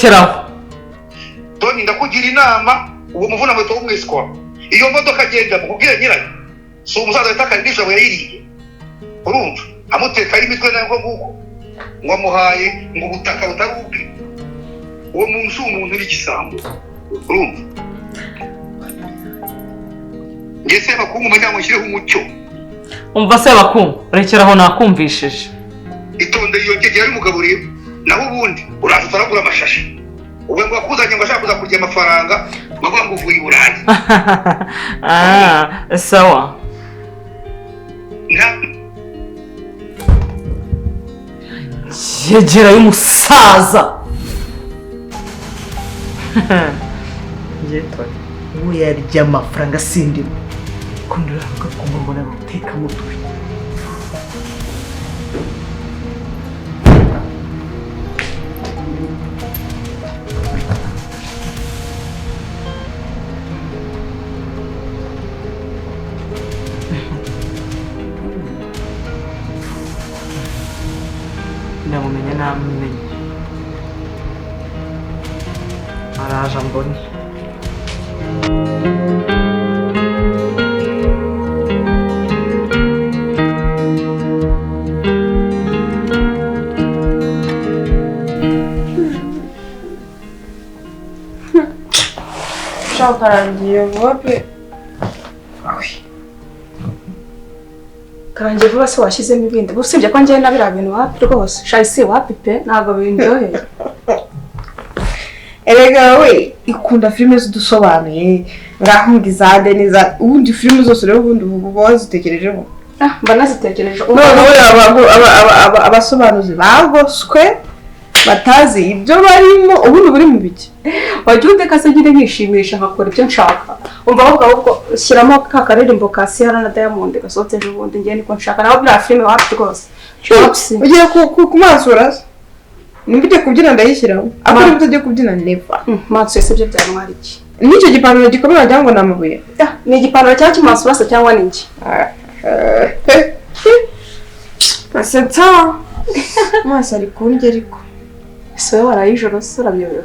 Rekeraho. Toni, ndakugira inama, uwo muvuna-muheto w'umwiswa, iyo modoka agenda mukubwire nyirayo si umusaza wita Karinijabo yayiriye, urumva amutekaho imitwe nabwo nguko ngo amuhaye ngo ubutaka butari ubwe. Uwo muntu si umuntu n'igisambo, urumva. Njye Sebakungu menya ngo nshyireho umucyo. Umva Sebakungu, rekeraho, nakumvishije. Itonde iyo ngegera y'umugabo rero, naho ubundi uraza utaragura amashashi, ubwo ngo akuzanye ngo ashaka kuza kurya amafaranga, ngo avuga ngo uvuye i Burayi. Ah, sawa. Yegera y'umusaza. Uwo yarya amafaranga sindimo ko nduravuga ko mbona guteka mutwe. Ndamumenye, namumenye, araje ambone. Ushaka karangiye vuba pe. Karangiye vuba se washyizemo ibindi? Usibye ko njyewe na biriya bintu wapi rwose, shayisi wapi pe, ntabwo bindyoheye. Erega we ikunda filime z'udusobanuye, ngaho izande n'iza ubundi filime zose rero ubundi uba wazitekerejeho. Ah, mba nazitekereje. Noneho abasobanuzi bagoswe batazi ibyo barimo, ubundi buri mu biki. Wajya undeka se nyine nkishimisha nkakora ibyo nshaka. Umva ahubwo shyiramo ka karirimbo ka Sierra na Diamond gasohotse ejo bundi, njyewe niko nshaka, naho biriya filime wapi rwose. Ugiye kumansura se? Nimba ugiye kubyina ndayishyiramo, ariko niba utagiye kubyina never. Mansuye se byo byantwara iki? N'icyo gipantaro gikomeye wagira ngo ni amabuye. Ni igipantaro cyangwa kimansura se cyangwa ni iki? Asetsa amaso ari kundya ariko. Ese wowe waraye ijoro se urabiyobewe?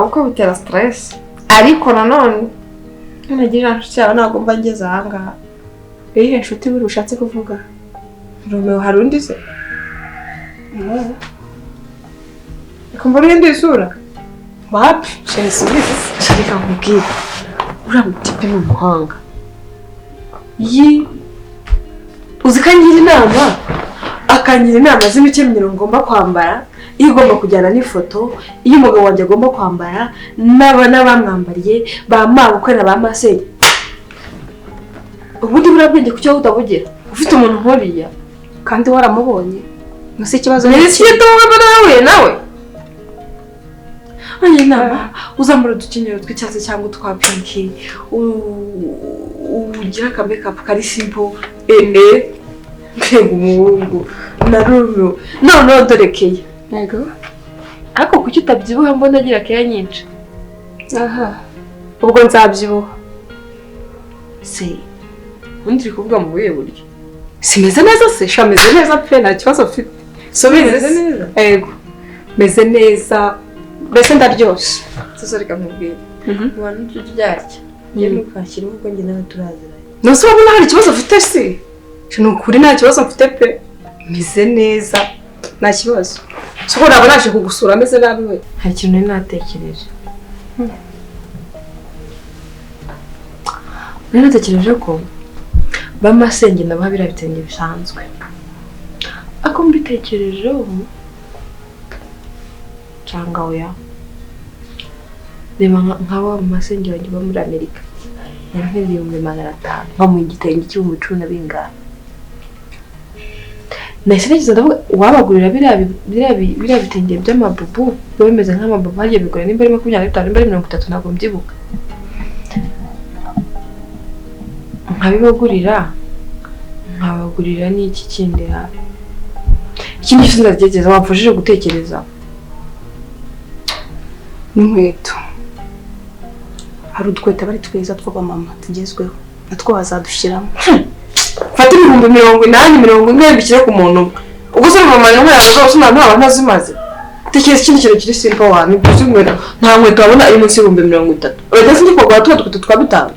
Uko bitera stress, ariko nanone nagira inshuti yawe ntabwo mba ngeze ahangaha. Iyihe nshuti buri ushatse kuvuga? Romeo, hari undi se? Reka mbone indi sura. Wapi? Shenisubize. Reka nkubwire, uriya mutipe ni umuhanga. Yi uzi ko angira inama, akangira inama z'imikenyero ngomba kwambara, iyo igomba kujyana n'ifoto, iyo umugabo wanjye agomba kwambara, n'abamwambariye, ba mabukwe na ba masenge. Ubundi buriya bwenge kuki wowe utabugira? Ufite umuntu nkuriya kandi waramubonye. Nuse ikibazo ni iki nawe nawe? Angira inama, uzambara udukenyero tw'icyatsi cyangwa utwa pinki, ugira aka makeup kari simple, mbega umuhungu na Romeo. Noneho dore Keya. Yego. Ariko kuki utabyibuha mbona agira keya nyinshi? Aha. Ubwo nzabyibuha. Se, ubundi uri kuvuga mu buhe buryo? Simeze neza se? Sha meze neza pe, nta kibazo mfite. So meze neza? Yego. Meze neza. Mbese ndaryoshye. Sasa reka nkubwire. Abantu turyarya. Njye ntukashyire ubwo njye nawe turaziranye. Nose urabona hari ikibazo mfite se? Ni ukuri nta kibazo mfite pe. Meze neza. Nta kibazo. Siko naba naje kugusura ameze nabi we. Hari ikintu nari natekereje. Nari natekereje ko ba masenge nabaha biriya bitenge bisanzwe. Ako mbitekerejeho cyangwa oya. Reba nk'aba masenge wanjye bo muri Amerika. Yampera 500,000 nkamuha igitenge cy'ibihumbi 10 bingahe. Nahise ntekereza ndavuga uwabagurira biriya bitenge by'amabubu biba bimeze nk'amabubu, hagiye bigura nimba ari 25 nimba ari 30 ntabwo mbyibuka. Nkabibagurira, nkabagurira n'iki kindi hafi. Ikindi cyose ndagerageza wamfashije gutekereza. N'inkweto. Hari udukweto bari twiza tw'abamama tugezweho, natwo bazadushyiramo. Fata 80,000 40 mbishyire ku muntu umwe. Ubwo se mama ni umwana zose nta nta ntazimaze. Tekereza ikindi kintu kiri simple wa ni byiza inkweto. Nta nkweto wabona iri munsi y'ibihumbi 30. Uretse sinjye kugura tuba dukweto twa 5.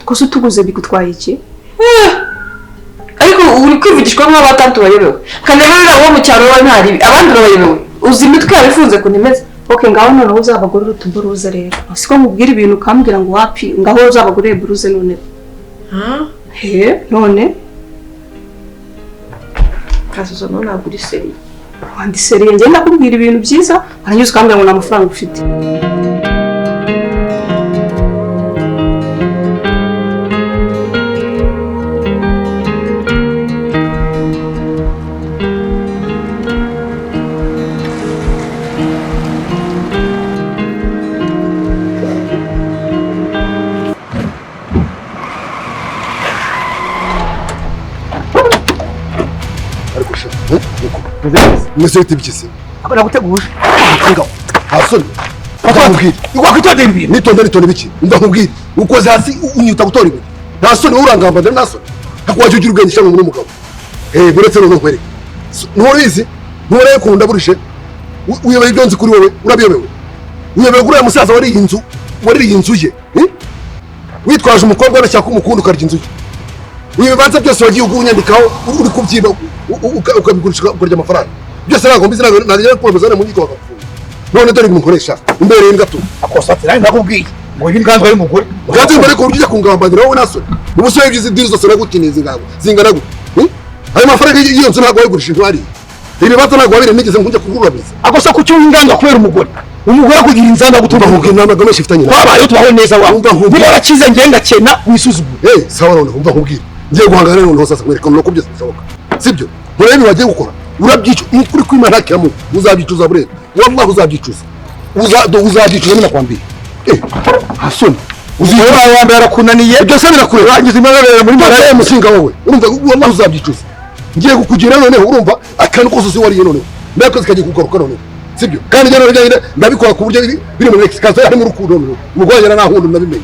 Kose utuguze bigutwaye iki? Ariko uri kwivugishwa nk'abatatu bayobewe. Kanema wo mu cyaro we ntari abandi urabayobewe. Uzi imitwe yawe ifunze kuntu imeze. Okay, ngaho noneho uzabagurira utuburuze rero. Siko nkubwira ibintu ukambwira ngo wapi, ngaho uzabagurire buruze none. He, none Kasuzo none ntabwo uri seriye. Wandi seriye, njye ndakubwira ibintu byiza, warangiza ukambwira ngo nta mafaranga ufite. Mwese bitibikise. Ako naguteguje. Ngaho. Hasoni. Ndakubwira. Wakwitondera ibintu. Nitonde biki? Ndakubwira. Ukoze hasi unyuta gutora ibintu. Nta soni urangamba ndari nasoni. Hakwaje ugira ubwenge cyangwa n'umugabo. Buretse no nkwereke. Nturizi? Ntureye kunda burishe. Uyobewe ibyo nzi kuri wowe, urabiyobewe. Uyobewe kuri musaza wari inzu, wari inzu ye. Witwaje umukobwa arashaka umukunda ukarya inzu ye. Ibibanza byose wagiye unyandikaho uri kubyiba ukabigurisha ukarya amafaranga. Byose ntabwo mbizi ntabwo kubaza mu nkiko bakagufunga. None dore ibintu imbere y'ingato. Akosatira ndakubwiye. Ngo ibi nganzwa y'umugore. Nganzwa y'umugore ko urujya kungambanira wowe nasoni. Ubusore ibyizi diri zose nagutiniza ingabo zingana gute? Ayo mafaranga y'iyo nzu ntabwo wayigurisha intwari. Ibibanza ntabwo wabire nigeze nkunjya kugurabiriza. Akosa kuki inganzwa kubera umugore. Umugore kugira inzanda gutumba nkubwira inama gomesha ifitanye. Wabaye tubaho neza wa. Niba warakize ngiye ngakena wisuzugure. Sawa none umva nkubwira. Ngiye guhangana noneho sasa nkwereka nuko byose bishoboka. Sibyo? Murebe wagiye gukora. Urabyicu ukuri kwima ntakiramu uzabyicuza burera. Wallahi uzabyicuza. Uzabyicuza mina kwambira. Hasoni. Uzihora wambere arakunaniye. Byose birakure. Urangiza imabere muri marare musinga wowe. Urumva wallahi uzabyicuza. Ngiye kukugira noneho urumva akantu kose uzi wariye noneho. Ndakoze kagiye kugaruka noneho. Sibyo? Kandi njye noneho ndabikora ku buryo biri muri explication harimo urukundo noneho. Umugore yara nahundo nabimenye.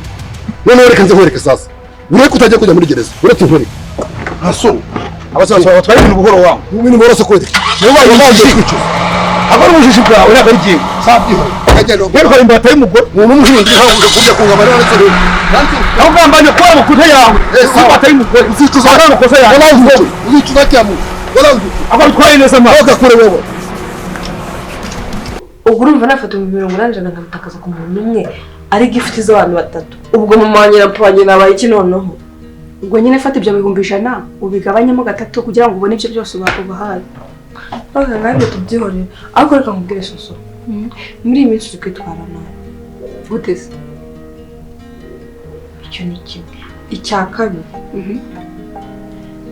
Noneho reka nze nkwereke sasa. Ureke utajya kujya muri gereza. Uretse nkwereke. Hasoni. Abasaza batwara ibintu buhoro wangu. Ibintu buhoro se kwete. Niba yumvise kwicuza. Akora ubujiji bwawe ntabwo ari giye. Sabyiho. Kagendo. Rero imbata y'umugore. Umuntu umuhinzi ntabwo kujya kungabana n'abasore. Aho ugambanye ko amakuta yawe. Imbata y'umugore. Uzicuza amakosa yawe. Uzicuza cyamu. Wala uzicuza. Akora bitwaye neza ma. Ogakure wowe. Ubwo urumva nafata 80 nkamutakaza ku muntu umwe ari gift z'abantu batatu. Ubwo mama wanjye na papa wanjye nabaye iki noneho? Ubwo nyine fata ibyo 100,000 ubigabanyemo gatatu kugira ngo ubone ibyo byose ubahaye. Okay, ngaho tubyihorere. Ariko reka nkubwire soso. Muri iyi minsi uri kwitwara nabi. Gute se? Icyo ni kimwe. Icya kabiri.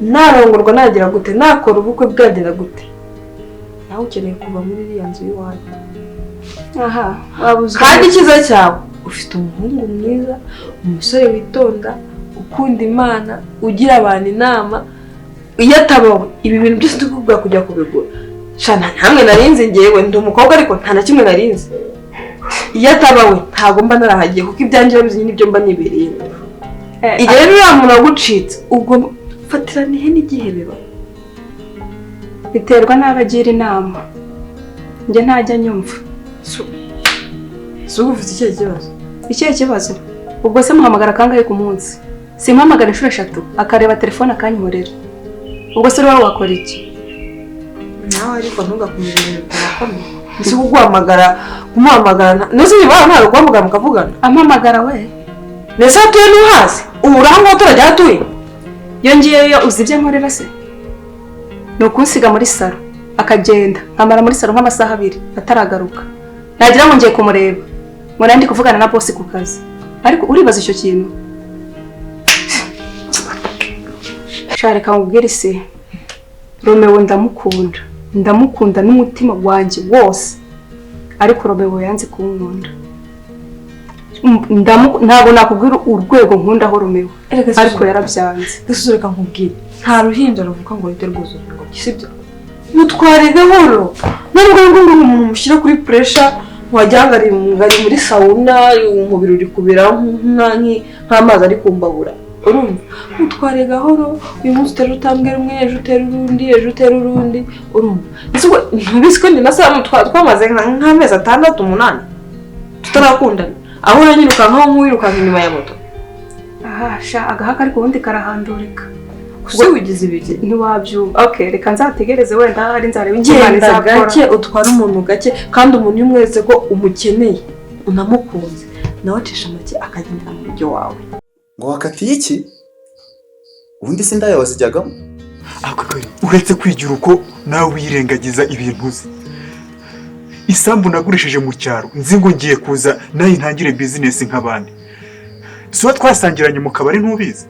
Narongorwa nagira gute? Nakora ubukwe bwagera gute? Nawe ukeneye kuva muri iriya nzu y'iwanyu. Aha, wabuze. Kandi icyiza cyawe ufite umuhungu mwiza, umusore witonda, ukunda Imana, ugira abantu inama. Iyo atabawe ibi bintu byose tukubwira kujya kubigura. Shana ntamwe narinze ngewe ndi umukobwa ariko nta na kimwe narinze. Iyo atabawe ntago mba narahagiye kuko ibyanjye urabizi nibyo mba nibereye. Igihe rero uriya muntu agucitse ubwo fatirana ihe n'igihe biba. Biterwa n'abagira inama. Njye ntajya nyumva. Si ubu ufite ikihe kibazo? Ikihe kibazo? Ubwo se muhamagara kangahe ku munsi? Simpamagara inshuro 3 akareba telefone akanyihorera. Ubwo se wowe wakora iki? Nawe ariko ntugakomeze ibintu bitakomeye. Ese kuguhamagara kumuhamagara nese niba ntabwo guhamagara mukavugana? Ampamagara we. Nese atuye n'uhazi? Ubu uraho ngaho turajya atuye? Iyo ngiyeyo uzi ibyo nkorera se? Ni ukunsiga muri salo akagenda nkamara muri salo nk'amasaha 2 ataragaruka. Nagira ngo ngiye kumureba. Ngo nandi kuvugana na boss ku kazi. Ariko uribaza icyo kintu? Shareka nkubwire se. Romeo ndamukunda. Ndamukunda n'umutima wanjye wose. Ariko Romeo yanze kunkunda. Ntabwo nakubwira urwego nkundaho Romeo. Ariko yarabyanze. Reka nkubwire. Nta ruhinja ruvuka ngo ruhite rwuzura ingobyi, sibyo? Mutware gahoro. Nubwo ngo umuntu mushyira kuri pressure wajyanga ari muri sauna umubiri uri kubira nk'amazi ari kumbabura. Urumva, mutware gahoro, uyu munsi utera utambwe rumwe, ejo utera urundi, ejo utera urundi. Urumva, ntubizi ko njye na Samu twamaze nk'amezi 6 8 tutarakundana, aho uranyirukankaho nk'uwirukanka inyuma ya moto. Aha sha, agahaka ariko ubundi karahandurika. Kuko wigize ibiki ntiwabyumva. Okay, reka nzategereze wenda hari nzareba icyo Imana Genda izakora. gake, utware umuntu gake, kandi umuntu iyo umweretse ko umukeneye unamukunze, nawe acisha make akagendera mu buryo wawe. Ngo wakatiye iki? Ubundi se indaya wazijyagamo? Uretse kwigira uko nawe wirengagiza ibintu uzi. Isambu nagurishije mu cyaro nzi ngo ngiye kuza nayo ntangire business nk'abandi. Siwa twasangiranye mu kabari ntubizi?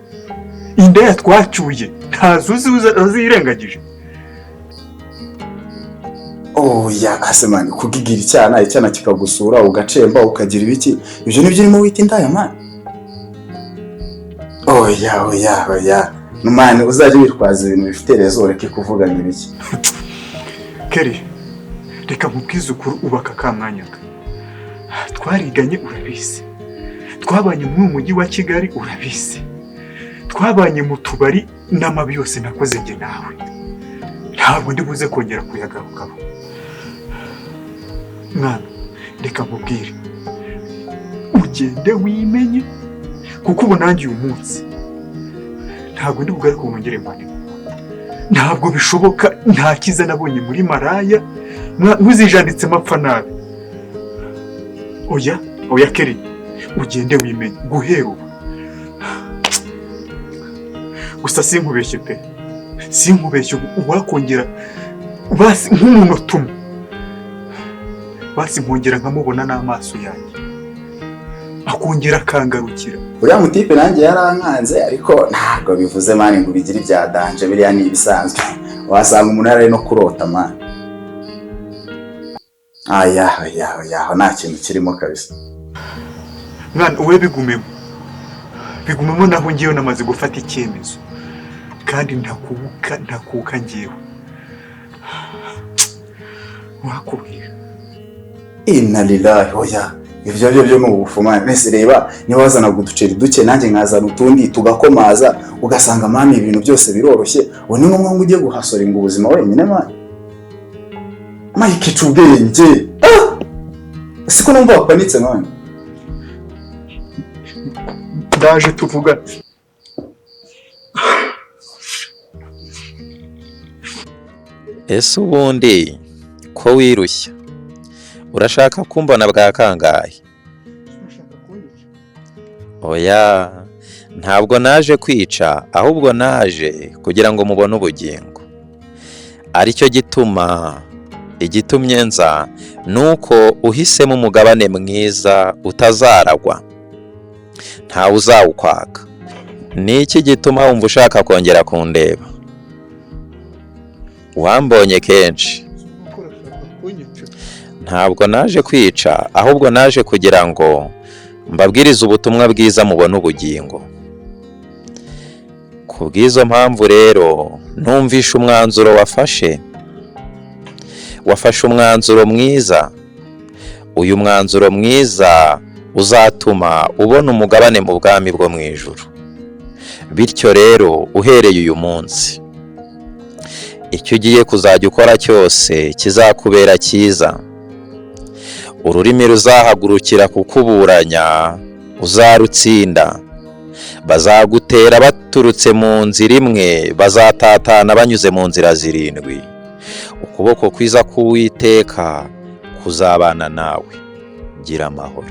Indaya twacyuye ntazuzi uzirengagije. Oya asemani, kugigira icyana, icyana kikagusura ugacemba ukagira ibiki, ibyo nibyo urimo wita indaya mani? Oya oya oya mani, uzajya witwaza ibintu bifite rezo, ureke kuvuga ngo ibiki. Keri, reka nkubwize ukuri, ubaka ka mwanya ka twariganye urabizi, twabanye mu mujyi wa Kigali urabizi, twabanye mu tubari n'amabi yose nakoze njye nawe, ntabwo ndi buze kongera kuyagarukaho. Mwana, reka nkubwire, ugende wimenye, kuko ubu nanjye uyu munsi ntabwo ndi bugaruke ngo nongere mbane. Ntabwo bishoboka, nta cyiza nabonye muri maraya, ntuzijanditse mapfa nabi. Oya oya Keri, ugende wimenye guhera ubu. Gusa sinkubeshye pe, sinkubeshye, uwakongera basi nk'umunota umwe, basi nkongera nkamubona n'amaso yanjye, akongera akangarukira. Uriya mutipe nanjye yarankanze, ariko ntabwo bivuze mani ngo bigire ibya danje, biriya ni ibisanzwe. Wasanga umuntu yari no kurota mani. Aya aya aya, nta kintu kirimo kabisa. Mwana, uwe bigumemo, bigumemo, naho ngiyewe namaze gufata icyemezo kandi ntakuka, ntakuka ngiyewe wakubwira. Inna lillahi, oya ibyo byo byo ni ubufuma. Mbese reba niba wazanaga uduceri duke nanjye nkazana utundi tugakomaza, ugasanga mani ibintu byose biroroshye. Ubu ni ngombwa ngo ujye guhasoringa ubuzima wenyine mani. Mike, ica ubwenge. Siko numva wapanitse mani. Ndaje tuvugane. Ese ubundi ko wirushya urashaka kumbona bwa kangahe? Oya, ntabwo naje kwica, ahubwo naje kugira ngo mubone ubugingo. Aricyo gituma igitumye nza nuko uhisemo umugabane mwiza utazaragwa, ntawe uzawukwaka. Niki gituma wumva ushaka kongera kundeba? Wambonye kenshi. Ntabwo naje kwica, ahubwo naje kugira ngo mbabwirize ubutumwa bwiza mubone ubugingo. Ku bw'izo mpamvu rero numvishe umwanzuro wafashe, wafashe umwanzuro mwiza. Uyu mwanzuro mwiza uzatuma ubona umugabane mu bwami bwo mu ijuru. Bityo rero uhereye uyu munsi, icyo ugiye kuzajya ukora cyose kizakubera cyiza. Ururimi ruzahagurukira kukuburanya uzarutsinda. Bazagutera baturutse mu nzira imwe, bazatatana banyuze mu nzira 7. Ukuboko kwiza k'Uwiteka kuzabana nawe. Gira amahoro.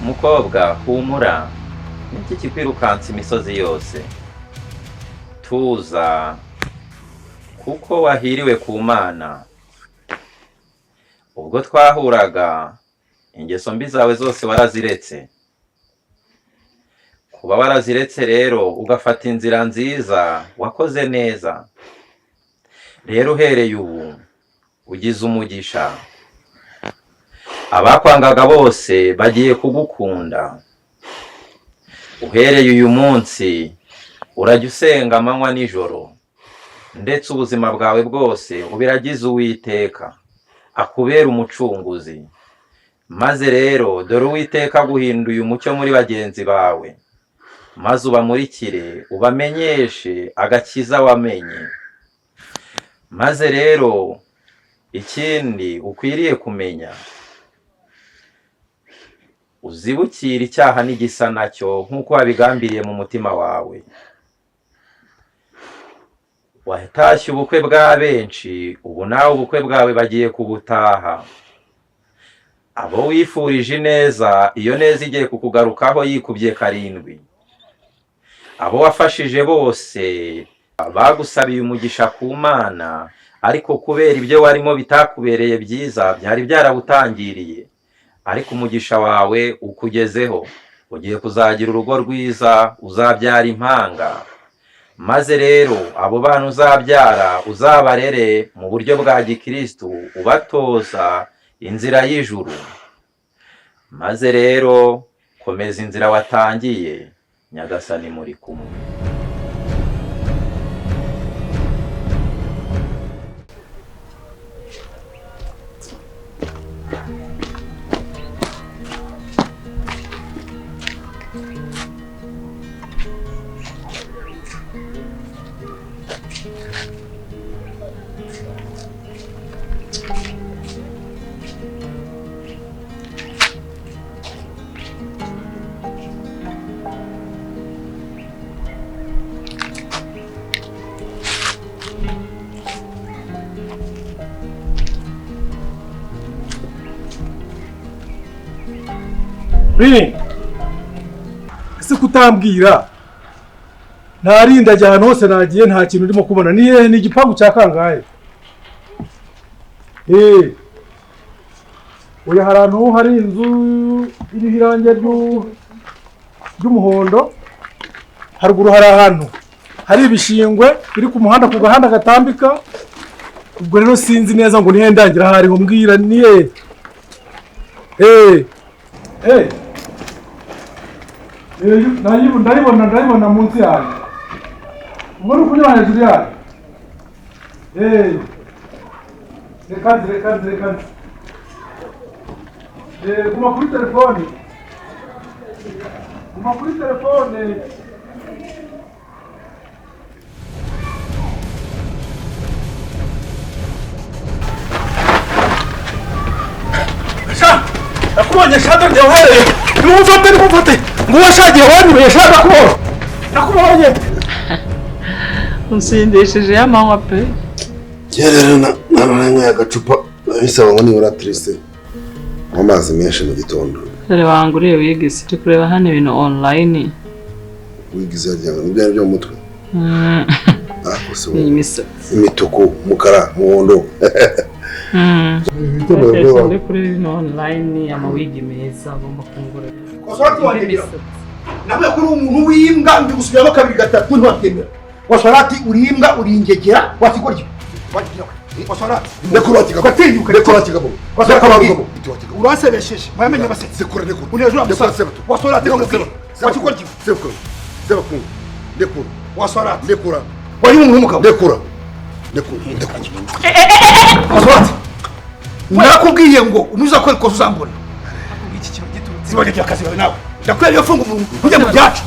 Mukobwa, humura, niki kikwirukansa imisozi yose? Tuza, kuko wahiriwe ku Mana. Ubwo twahuraga, ingeso mbi zawe zose waraziretse. Kuba waraziretse rero ugafata inzira nziza, wakoze neza. Rero uhereye ubu ugize umugisha. Abakwangaga bose bagiye kugukunda. Uhereye uyu munsi Urajya usenga amanywa nijoro, ndetse ubuzima bwawe bwose ubiragize Uwiteka akubera umucunguzi. Maze rero dore Uwiteka aguhinduye umucyo muri bagenzi bawe, maze ubamurikire ubamenyeshe agakiza wamenye. Maze rero ikindi ukwiriye kumenya, uzibukira icyaha n'igisa nacyo nk'uko wabigambiriye mu mutima wawe. Watashye ubukwe bwa benshi, ubu nawe ubukwe bwawe bagiye kubutaha. Abo wifurije ineza, iyo neza igiye kukugarukaho yikubye 7. Abo wafashije bose bagusabiye umugisha ku Mana, ariko kubera ibyo warimo bitakubereye byiza byari byarabutangiriye, ariko umugisha wawe ukugezeho. Ugiye kuzagira urugo rwiza, uzabyara impanga. Maze rero abo bana uzabyara uzabarere mu buryo bwa gikristu, ubatoza inzira y'ijuru. Maze rero komeza inzira watangiye, Nyagasani muri kumwe. Ese kutambwira narinda ajya ahantu hose nagiye nta kintu urimo kubona? Ni hehe? Ni igipangu cya kangahe? Oya, hari ahantu hari inzu iriho irangi ry'umuhondo, haruguru hari ahantu hari ibishingwe biri ku muhanda ku gahanda gatambika. Ubwo rero sinzi neza ngo nihe ndangira hariho, mbwira ni hehe? Ndayibona ndayibona munsi yayo, ubwo ni ukunyura hejuru yayo. Reka nzi reka nzi reka nzi, guma kuri telefone, guma kuri telefone. Sha, nakubonye sha, dore uhereye nimumufate nimumufate, nguwo shagiye wanyuye sha, nakubonye nakubonye. Unsindishije y'amanywa pe. Rero nanyweye agacupa bisaba ngo nibura triste amazi menshi mu gitondo. Dore wanguriye wigisi, turi kureba hano ibintu online. Wigize harya ngo nibyo byo mu mutwe. Imisatsi imituku, umukara, umuhondo. Ndi kureba ibintu online, amawigi meza agomba kungura. Nawe kuri umuntu w'imbwa ndi gusubiramo 2 3 ntiwabyemera. Wasarati uri imbwa uri ingegera wakikorye. Wasarati ndekura kigabo. Ndekura kigabo. Urasebesheje mwamenye basetse. Sekura ndekura. Unejura musa. Wasarati wakikorye. Sekura. Sekura. Ndekura. Wasarati ndekura. Wari umuntu w'umugabo. Ndekura. Ndekura. Ndekura. Wasarati nakubwiye ngo umuza ko ikosa uzambona. Iki kintu giturutse. Zibagije akazi bawe nawe. Ndakwera iyo fungu ntujye mu byacu.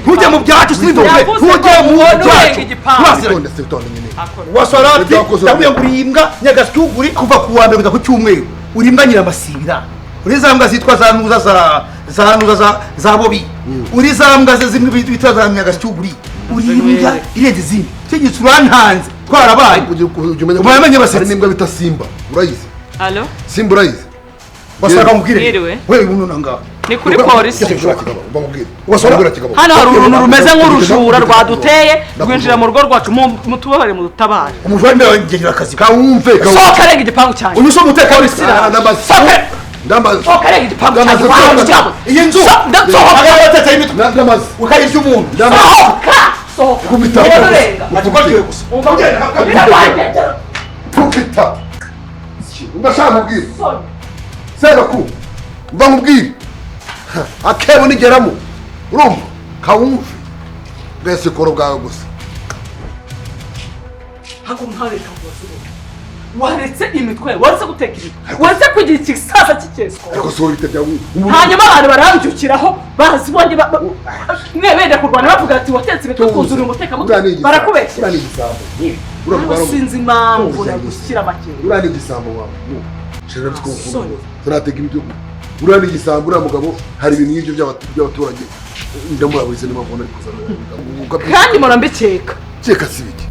Ntujye mu byacu sindobe. Ntujye mu byacu. Wasarati ndabwiye ngo uri imbwa nyagasyuguri kuva ku wa mbere kugeza ku cyumweru. Uri imbwa nyiramasibira. Uri za mbwa zitwa za nuza za nuza za bobi. Uri za mbwa zimwe bitwa za nyagasyuguri. Uri imbwa irenze izindi. Cyo urantanze twarabaye. Umenya basetse. Hari n'imbwa bita Simba. Urayizi? Allo? Simba urayizi? Basaka mubwire. Wewe umuntu nanga. Ni kuri polisi. Hano hari uruntu rumeze nk'urujura rwaduteye rwinjira mu rugo rwacu, mutubabare mu dutabare. Umujura wanjye akazi kawumve. Sohoka renga igipangu cyanjye. Uyu so muteka polisi. Sohoka. Ndamaze. Sohoka renga igipangu cyanjye. Iyi nzu. Sohoka. Agatete imitwe. Ndamaze. Ukayirya umuntu. Sohoka. Sohoka. Kubita. Atukorye gusa. Kubita. Ndashaka mubwire. Seraku. Mba mubwire. Akebo nigeramo. Urumva? Kawumve. Bwese koro bwawe gusa. Hako nkareka ngo waretse imitwe, waretse guteka imitwe, waretse kugira ikisaza cy'ikeswa. Ariko si wowe bite byawe. Hanyuma abantu barambyukiraho barazibonye mwe benda kurwana bavuga ati watetse imitwe kuzura umutekamutwe barakubeshya. Uriya ni igisambo. Sinzi impamvu nagushyira amakenga. Uriya ni igisambo wawe. Shira twumva. Turatega imitwe. Uriya ni igisambo, uriya mugabo hari ibintu nk'ibyo by'abaturage ndamuraburize niba mbona ari kuzana. Kandi mpora mbikeka. Keka si bike.